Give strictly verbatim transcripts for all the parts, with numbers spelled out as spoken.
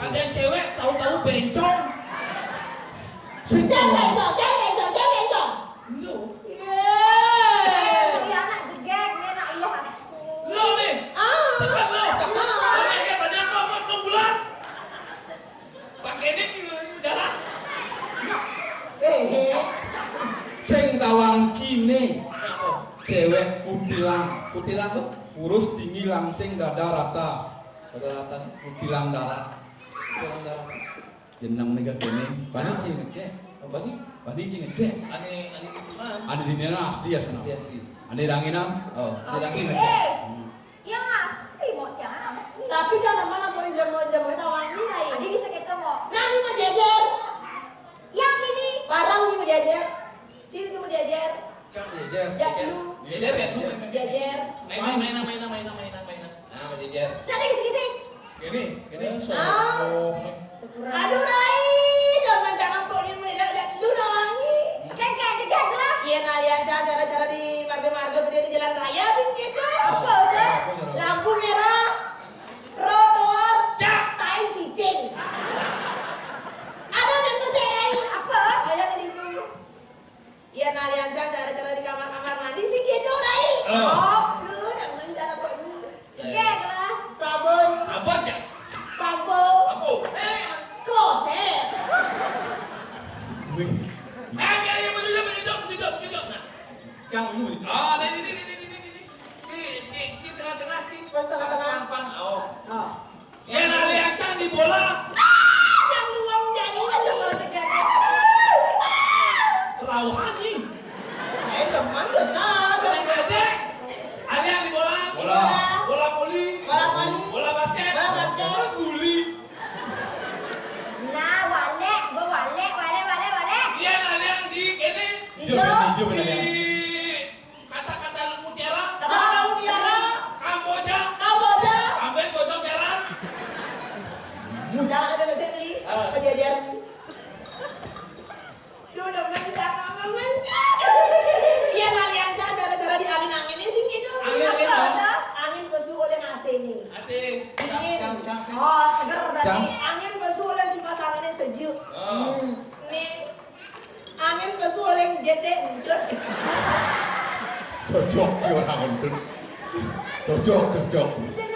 Yang cewek tahu-tahu bencong. Sing bencong, jangan bencong, jangan bencong. Lu. Iya. Iya, anak jegeg, ini anak lo. Lo nih. Ah. Sekat lo. Kenal. Lo nih, kayak banyak lo, lo, lo bulan. Pakai ini, jalan. Sing. Sing tawang Cine. Cewek kutilang. Kutilang tuh? Kurus, tinggi, langsing, dada rata. Dada rata. Kutilang darat. Kutilang darat. Jeneng nih gak kene. Bani cing ngecek. Oh, bani? Bani cing ngecek. Ane, ane di mana? Ane di mana asli ya sana? Iya, asli. Ane danginam. Oh, ane danginam. Asli. Hmm. Yang asli, Mo, yang asli. Tapi jangan mana mau ilmu, ilmu tawang ini, Rai. Adi bisa kita, Mo. Nah, ini mah jajar. Yang ini. Barang ini mah jajar. Sini tuh mah jajar. Cang jajar. Jajar lu. Jajar ya, lu. Jajar. Main, main, main, main, main, main, main, main. Nah, mah jajar. Sana kisi-kisi. Gini, gini. Ah. Aduh, Rai, jangan jangan kok ini mah jajar lu nawangi. Cengkeh, cengkeh lah. Iya, nah, lihat cara-cara di marga-marga gede di jalan raya sih gitu. Apa udah? Apa, cara? Lampu merah, trotoar, ya, tai cicing. Ada yang bisa lain apa? Ayo jadi itu. Iya, nah, lihat cara-cara di kamar-kamar mandi sih gitu, Rai. Oh. Oh, tuh, yang main cara kok ini. Cekek lah. Sabun. Sabun ya? Sampo. Sampo. Eh. Kloset. Wih. Eh, ya, ya, betul, betul, betul, betul, betul. Nah. Cang, lu. Ah, nah, ini, ini, ini, ini, ini. Di, di, di tengah-tengah, di tengah-tengah. Gampang. Oh. Oh. Ya, nah, lihat kan di bola. Ah, yang luang jadi aja kalau tegak. Rauh anjing. Eh, teman gak cocok. Yang gede. Alian di bola. Bola. Bola voli. Bola voli. Bola basket. Bola basket. Bola guli. Nah, walek, gua walek, walek, walek, walek. Iya, nah, alian di kene. Hijau, hijau, bener, ya. Di kata-kata mutiara. Kata-kata mutiara. Kamboja. Kamboja. Ambil bocor jalan. Jangan ada mesin nih. Ah. Pajajaran. Lu udah main cara main. Iya, kalian cara-cara di angin-angin ini sih gitu. Angin, angin, apa? Angin pesu oleh A C nih. A C. Dingin. Cang, cang, cang. Oh, seger berarti. Cang. Angin pesu oleh kipas anginnya sejuk. Oh. Hmm. Nih. Angin pesu oleh J T Endut. Cocok sih orang Endut. Cocok, cocok.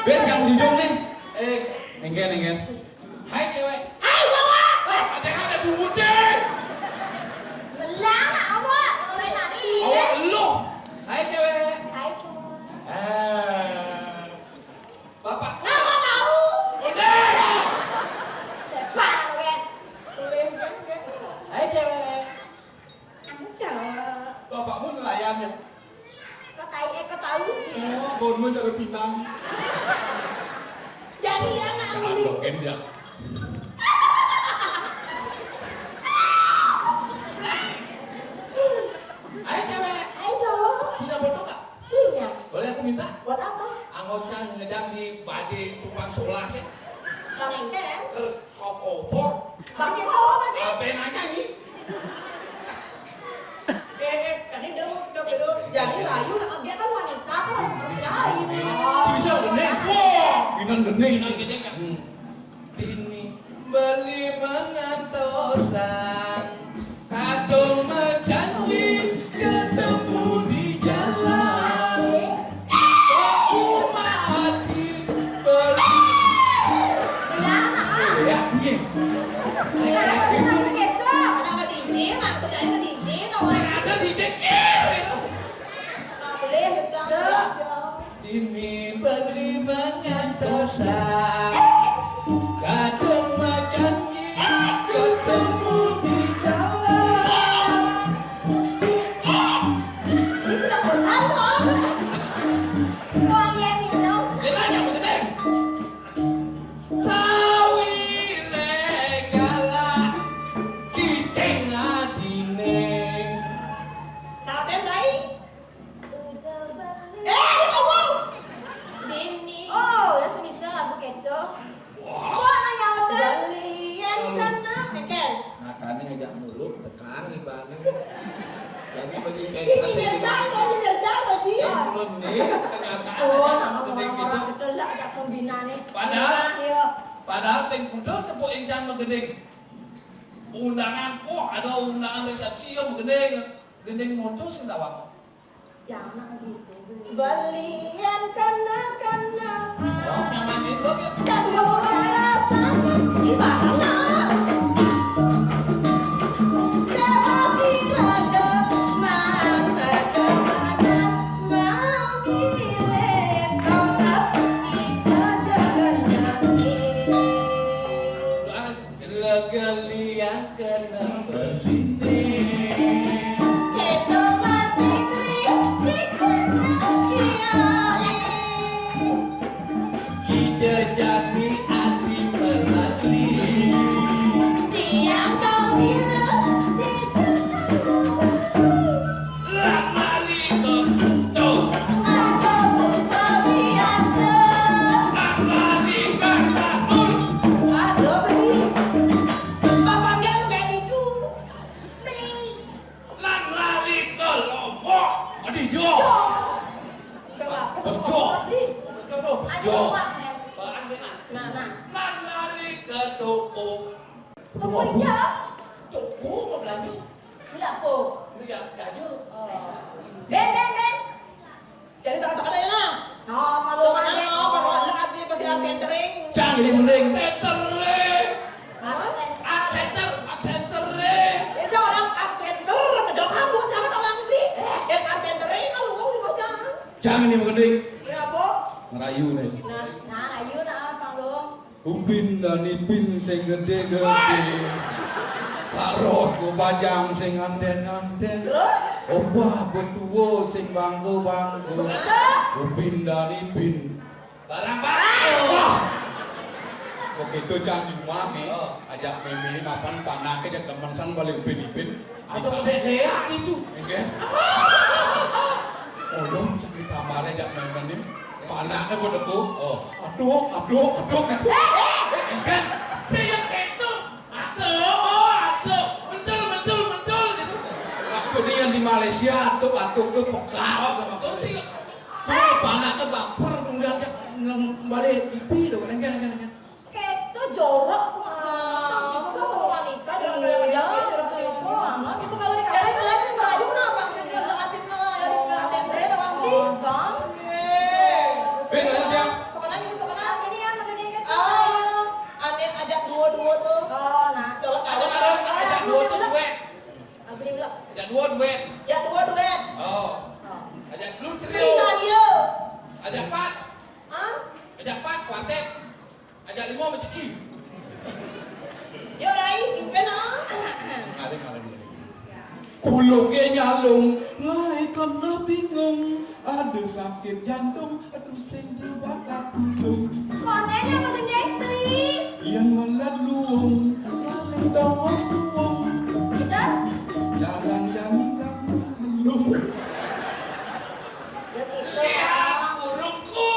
Bencang jujung nih. Eh, enggen, enggen. Hai cewek. Hai cowok. Eh, ada yang ada duit deh. Belah awak oleh nanti. Awak lu. Hai cewek. Hai cowok. Ah. Bapak. Nggak mau tahu. Udah. Sepan aku kan. Boleh kan? Hai cewek. Aku cowok. Bapakmu nelayan ya? Kau tai, eh, kau tahu? Oh, bonmu cabai pinang. Jadi ya, nak. Jangan ini. Doain dia. Hai cewek. Hai cowok. Punya foto nggak? Punya. Boleh aku minta? Buat apa? Anggota ngejam di badai tumpang solah sih. Bang Engke ya? Terus kokopor. Bang Engke apa nih? Apa yang nanya nih? Eh, eh, tadi dia mau kita beda. Jadi rayu, nah, dia kan wanita, kan harus rayu. Si bisa gendeng. Wah, minang gendeng. Minang gendeng, kan? Hmm. Dini beli mangantosan, kadung macan di ketemu di jalan. Kok umat di beli. Ya, iya. Kenapa sih nanti gitu? Kenapa D J? Maksudnya ke D J, tau aja. Sengaja D J, eh, itu. Nggak boleh, Cang. Nggak. Ini beli mangantosan. Kadung macan ketemu di jalan. Itu rambutan, Bang. Kok dia minum? Dia nanya, mau gede. Sawi regala cicing adine. Saten, Rai. Eh, dia ngomong. Dini. Oh, ya semisal lagu gitu. Wah. Kok nanya udah? Balian sana, Michael. Makanya ngajak mulut, tekan di balik. Jadi bagi kayak Ci, kasih nyindir di balik. Cako, nyindir Cako, Ci. Ya, belum nih, kenyataan. Oh, aja, mama, udah mama, gitu. Mama, betul lah, ajak pembina nih. Padahal, iya. Padahal Paling kuda tepuk incan magending. Undangan, poh, ada undangan resepsi yang magending. Gending monto sing dawang. Jangan gitu. Belian kena-kena. Oh, nyaman itu, oke. Dan gua udah rasa gimana? Dewa Iraga, mangga kemana? Mau milik tongkat, kita jalan kaki. Doakan. Lega liang kena belini. Kita masih beli di kena kiai. Kita jadi ati melali. Tiang kau hilang di juta. Lan lali ke Pluto. Aku suka biasa. Lan lali ke Saturn. Aduh, beli. Bapak dia nggak tidur. Beli. Lan lali ke Lombok. Aduh, yo. Coba. Bos, yo. Beli. Bos, yo. Ayo, Pak. Nah, nah. Lan lali ke toko. Toko hijau. Toko mau belanja. Beli apa? Beli ya, baju. Oh. Ben, ben, ben. Jadi salah-salah ya, nah. Oh, malu. Soalnya ada. Oh, malu ada, ada pasti ada centering. Cang, jadi mending. Centering. Hah? Art center, art centering. Itu orang art center, kejauhan bukan jangan orang beli. Eh, art centering, kalau uang di bawah jangan. Cang, ini mending. Ya, apa? Ngerayu nih. Nah, nah, rayu nah, Pang Dong. Upin dan Ipin sing gedé-gedé. Karos ku bajang sing ngantén-ngantén. Terus? Obah betuwo sing bangga-bangga. Begitu? Upin dan Ipin. Barang-barang. Wah. Begitu cang di rumah nih, oh, ajak mémé mapan panake ajak demen san balik Upin Ipin. Atau udah leak itu. Nggih. Ulun cek di kamare jak menten nih. Panake buat aku. Oh. Aduk, aduk, aduk gitu. Eh, eh, eh, enggak. Saya yang ketok. Aduk, oh, aduk. Mentul, mentul, mentul gitu. Maksudnya yang di Malaysia, aduk, aduk tuh pekat. Oh, gitu betul maksudnya sih. Tuh, panake baper, kemudian dia nang-, balik pipi tuh, enggak, enggak, enggak. Keto jorok tuh, ah, bisa sama wanita, jangan kayak iya, gitu, jorok selingkuh, selingkuh. Anak gitu kalau di kamar. Dari kelas ini merayu nah, Bang, sendiri, oh, lagi nah, ya, di kelas yang keren, Bang, di. Oh, Bang. Iya. Eh, lanjut, ya. Sebenarnya gitu, sebenarnya. Ini yang begini gitu. Ah, aneh ajak duo-duo tuh. Oh, nah. Kalau ada, ada, ada, ajak duo tuh, gue. Abdi ulah. Ajak duo, duet. Ajak duo, duet. Oh. Oh. Ajak telu, trio. Trio. Ajak empat. Hah? Ajak empat, kuartet. Ajak lima, meceki. Yo, Rai, pimpin, ah. Ngalih, ngalih, ngalih. Kulo ke nyalung, ngai kena bingung. Ada sakit jantung, aduh sing jebak aku. Konten apa gendeng beli? Yang melat luung, ngalih tongos luung. Kita? Jalan jaminan luung. Ya, gitu. Lihat burungku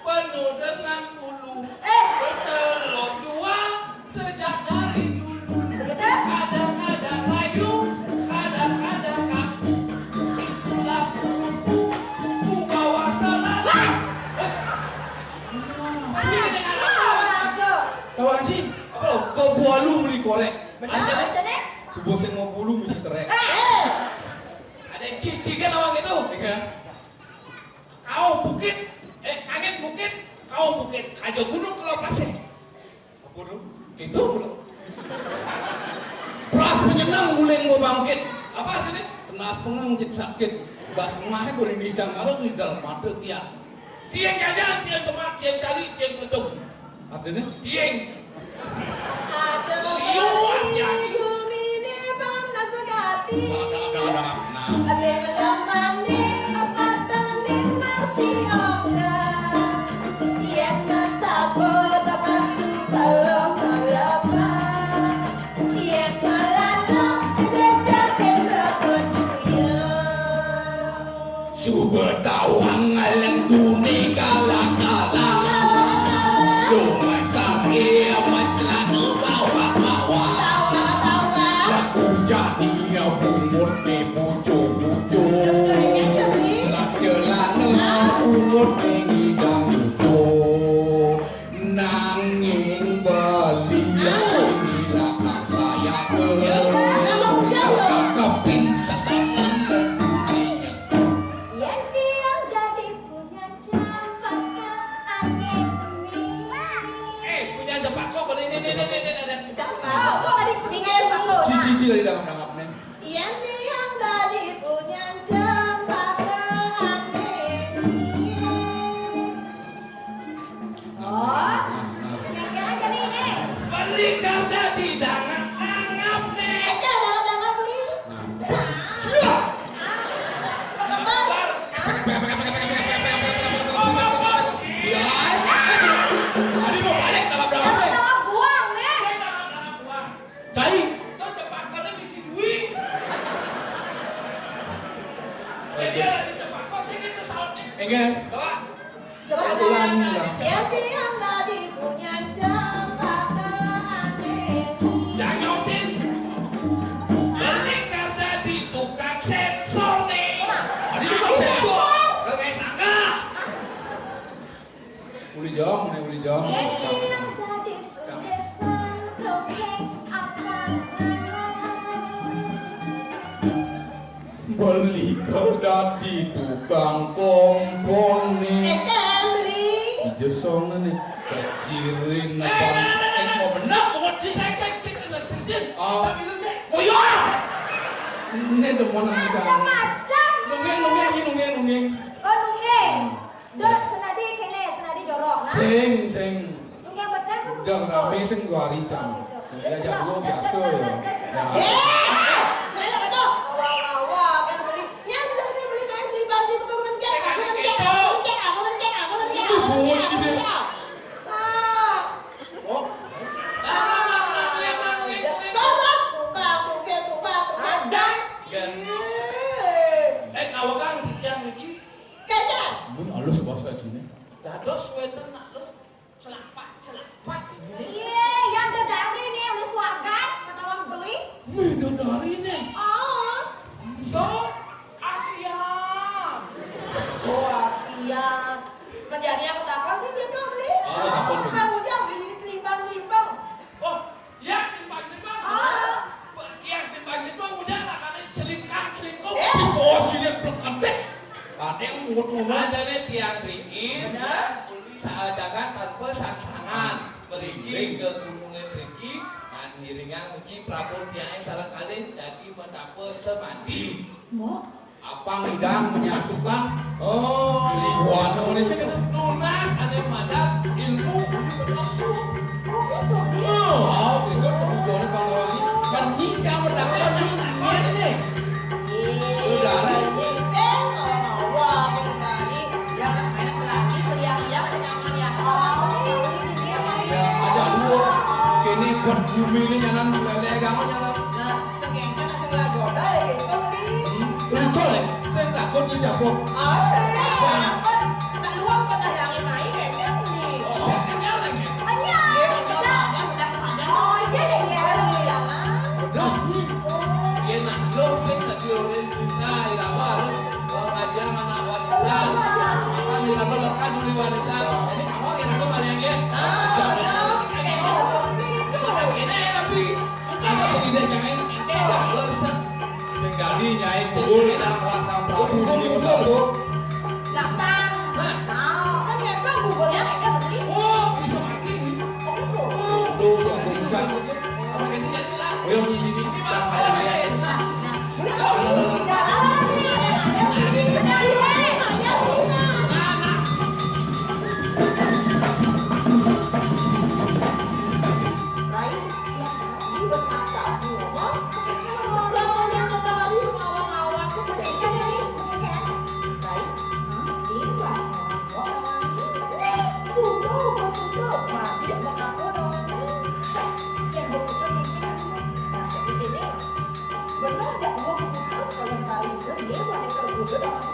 penuh dengan bulu. Eh. Bertelur dua sejak dari dulu. Begitu? Kadang-kadang layu, kadang-kadang kaku. Itulah burungku, ku bawa selalu. Hah? Us. Ini orang. Ah, ini orang. Ah, aduh. Tahu anjing? Apa lo? Kau buah lu beli korek. Benar, betul, deh. Sebuah sing mau bulu mesti kerek. Eh, eh. Ada yang cincin kan orang itu? Iya. Kau bukit, eh, kangen bukit, kau bukit. Aja gunung kalau pasir. Apa tuh? Itu. Beras penyenang guling mau bangkit. Apa artinya? Kenas pengang cek sakit. Bas kemahe kuning di cang arep ngigal mate kian. Tiang jajan, tiang semak, tiang tali, tiang peletung. Artinya? Tiang. Aduh, iya, iya. Gumine panas sekali. Ada, ada, ada makna. Masih belum mandi, patah nih masih ogah. Yen basah bodo masuk belum melepas. Yen malah no, jejakin rebut buyut. Suba tawang ngalek guni kala-kala. Lumai sari mencelana bawa-bawa. Laku jani bungut ni bujo-bujo. Lak celana bungut ni ngidang bujo. Nanging bal Kan? Coba. Coba ulang, ulang. Ya, tiang tadi punya jam, kata ane. Janyotin. Beli kartu di tukang sensor nih. Tadi tukang sensor. Kagak sangka. Uli jong, uli, uli jong. Yang tadi sudesan tokeng apa? Beli kerdat di tukang kompon nih. Eh, kan beli. Ijo song nih. Kecirin apa? Eh, mau benar, mau cik. Cek, cek, cek, cek, cek, cek. Oh. Tapi lu, cek. Oh, iya. Ini demonan kita. Macam-macam. Nungging, nungging, ini nungging, nungging. Oh, nungging. Dot, senadi kene, senadi jorok, nah. Sing, sing. Nungging bener kan? Udah rame sing dua hari, Cang. Ya, jago biasa ya. Ya. Eh, saya nggak tahu. Wah, wah, wah, kan beli. Ya, sudah, sudah, beli main, beli baju, beli baju, beli baju, beli baju, beli baju. Itu buat ide. Ah. Oh, Tumbang, tumbang, tumbang, tumbang. Ajan. Gan. Eh. Eh, nawegang titiang niki. Kajan. Mun halus bahasa Cina. Dados wénten nak lho, celapak-celapak ini. Iya, yang dedari nih, udah suarga, kata orang beli. Bidadari nih. Oh. So Asia. So Asia. Menjadi aku takon sih dia tuh beli. Oh, takon beli. Kamu dia beli ini kelimpang-kelimpang. Oh, ya, simpang-simpang. Ah. Ya, simpang-simpang udah lah, karena celingkang-celingkung. Eh. Di bawah sini berkedek. Ada yang ngomong. Adanya tiang ringin, Benar. uli saat jagat tanpa sangsangan. Mriki ke gunungnya mriki, ngiringan mriki prabot tiangnya sareng kalih, dadi menapa semadi. Mau? Apang idang menyatukan. Oh, Liwano ini sih gitu. Tunas ane madat ilmu uli petok suhu. Oh, gitu. Oh, itu kebutuhannya Bang Rawangi. Menikah mendapat ini nih. Udara ini. Sing, mawa-mawa, aku kembali. Yang nak main lagi, beli yang, yang ada nyaman ya. Oh, ini dia. Ya, aja dulu. Ini buat bumi ini nyanan selele kamu nyanan. Nah, segengkan langsung lah jodoh ya, gitu, beli. Hmm, betul ya. Saya takut dijabut. Ah, takut. Nak luang pernah yang main, kayaknya beli. Oh, saya kenyal lagi. Kenyal. Iya, kenyal. Udah, udah, udah. Oh, iya deh, ya. Udah jalan. Udah nih. Oh. Iya, nak lo sing tadi orang putra, iraga harus, eh, ngajar anak wanita. Anak iraga lekat dulu wanita. Ini awak iraga malah yang dia. Ah, betul. Kayak gitu, seperti itu. Ini enak, Pi. Ada pengidan yang lain. Ente ada bosan. Sing dadi nyai gugur nang Sang Prabu di Prabu. Gampang. Nah. Tahu. Kan gampang, gugurnya kayak sedih. Oh, bisa mati ini. Oke, bro. Aduh, ya guncang. Apa gitu jadi lah? Ayo nyinyi. Nah, nah, nah, nah. Rai, ini bos kaca aku ngomong. Orang yang tadi bos awan-awan tuh pada ikan, Rai. Rai, ini lah orang ini. Nih, sumpah, bos sumpah. Mati sama aku dong. Yang betul kan, nah, kayak gini. Bener aja, gua putus kalau yang tadi itu dia mah diperbudak sama